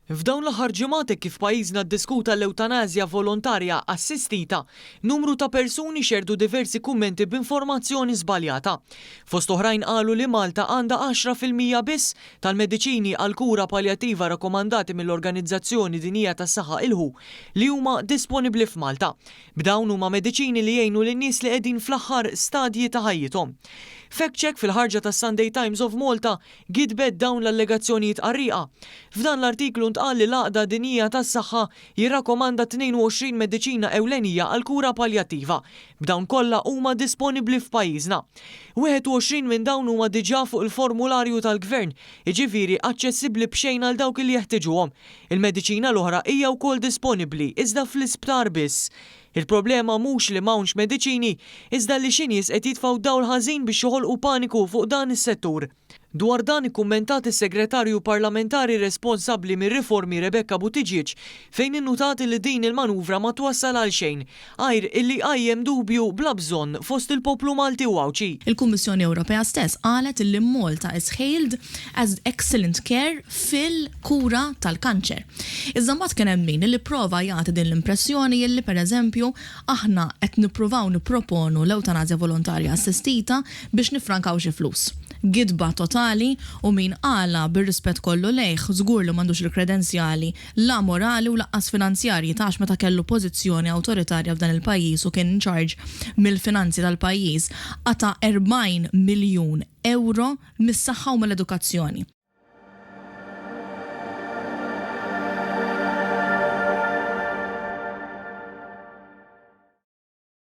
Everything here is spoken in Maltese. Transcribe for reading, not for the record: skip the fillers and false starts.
F'dawn l-aħħar ġimgħat hekk kif pajjiżna ddiskuta l-ewtanasja volontarja assistita, numru ta' persuni xerrdu diversi kummenti b'informazzjoni żbaljata. Fost oħrajn qalu li Malta għandha 10% biss tal-mediċini għall-kura paljattiva rakkomandati mill-Organizzazzjoni Dinjija tas-Saħħa il-WHO li huma disponibbli f'Malta. B'dawn huma mediċini li jgħinu lin-nies li qegħdin fl-aħħar stadji ta' ħajjithom. Fact check fil-ħarġa tas-Sunday Times of Malta gidbet dawn l-allegazzjonijiet qarrieqa. F'dan l-artiklu ntqal li l-Għaqda Dinjija tas-Saħħa jirrakkomanda 22 mediċina ewlenija għall-kura paljattiva. B'dawn kollha huma disponibbli f'pajjiżna. 21 minn dawn huma diġà fuq il-formularju tal-Gvern, jiġifieri aċċessibbli b'xejn għal dawk li jeħtiġuhom. Il-mediċina l-oħra hija wkoll disponibbli iżda fl-isptar biss. Il-problema mhux li m'hawnx mediċini, iżda li xi nies qed jitfgħu dawl ħażin biex joħolqu paniku fuq dan is-settur. Dwar dan ikkummentat is-Segretarju Parlamentari responsabbli mir-riformi Rebecca Buttigieg fejn innutat li din il-manuvra ma twassal għal xejn, għajr illi qajjem dubju bla bżonn fost il-poplu Malti u Għawdxi. Il-Kummissjoni Ewropea stess qalet li Malta is hailed as excellent care fil-kura tal-kanċer. Iżda mbagħad kien hemm min li prova jagħti din l-impressjoni illi, pereżempju, aħna qed nippruvaw nipproponu l-ewtanasja volontarja assistita biex nifrankaw xi flus. Gidba totali u min qalha, bir-rispett kollu lejh, żgur li m'għandux il-kredenzjali la morali u lanqas finanzjarji tax meta kellu pożizzjoni awtoritarja f'dan il-pajjiż u kien in charge mill-finanzi tal-pajjiż qata' 40 miljun euro mis-saħħa u mill-edukazzjoni.